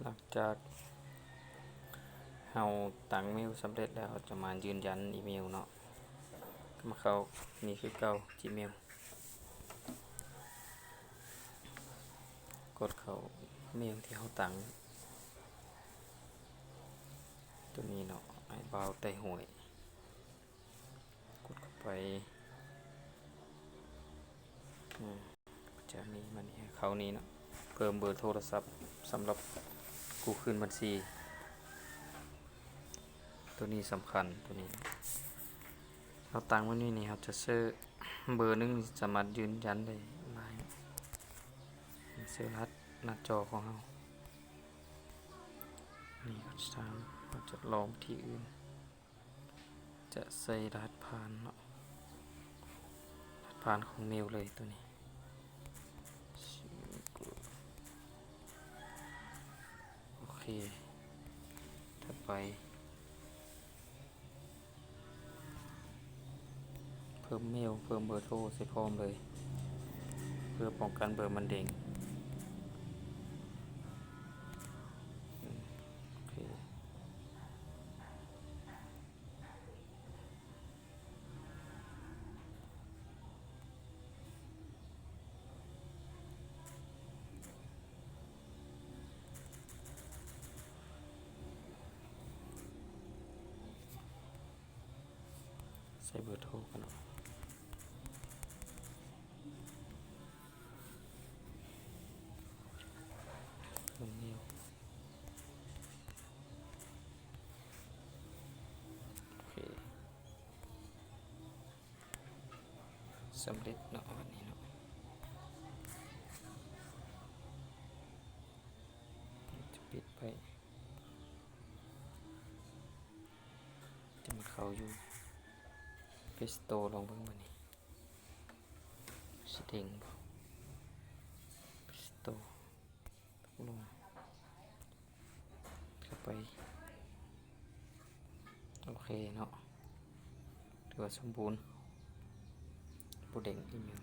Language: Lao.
ຫຼັງຈາກເຮົາຕັ້ງເມວສຳເລັດແລ້ວ ເຮົາຈະມາຢືນຢັນອີເມວເນາະ. ມາເຂົ້ານີ້ຄືເກົ່າ Gmail. ກົດເຂົ້າເມວທີ່ເຮົາຕັ້ງ ໂຕນີ້ເນາະ ອ້າຍບ່າວໄຕ້ຫ້ວຍ. ກົດເຂົ້າໄປ ອືມ ຈະມີມານີ້ ເຂົ້ານີ້ເນາະ ເພີ່ມເບີໂທລະສັບສຳລັບກູ້ຄືນບັນຊີ. ໂຕນີ້ສຳຄັນ ໂຕນີ້ ເຮົາຕັ້ງໄວ້ນີ້ນີ້ ເຮົາຈະເຊີເບີໜຶ່ງ ສາມາດຢືນຢັນໄດ້ຫຼາຍ ເຊີລະຫັດໜ້າຈໍຂອງເຮົາ. ນີ້ ເຮົາຈະລອງທີ່ອື່ນ ຈະໃສ່ລະຫັດຜ່ານເນາະ ລະຫັດຜ່ານຂອງເມວເລີຍໂຕນີ້. ໂອເຄ ຖັດໄປ ເພີ່ມເມວ ເພີ່ມເບີໂທໃສ່ພ້ອມເລີຍ ເພື່ອປ້ອງກັນເບີມັນເດ້ງ. ໂອເຄ ໃສ່ເບີໂທກັນເນາະ ເບິ່ງແນວ ໂອເຄ ສຳເລັດເນາະ ອັນນີ້ເນາະ ຈະປິດໄປ ຈະມາເຂົ້າຢູ່ Play Store ລອງເບິ່ງບາດນີ້ ຊິເດ້ງບໍ່ Play Store ຕົກລົງ ເຂົ້າໄປ ໂອເຄເນາະ ຖືວ່າສົມບູນ ບໍ່ເດ້ງອີເມວ.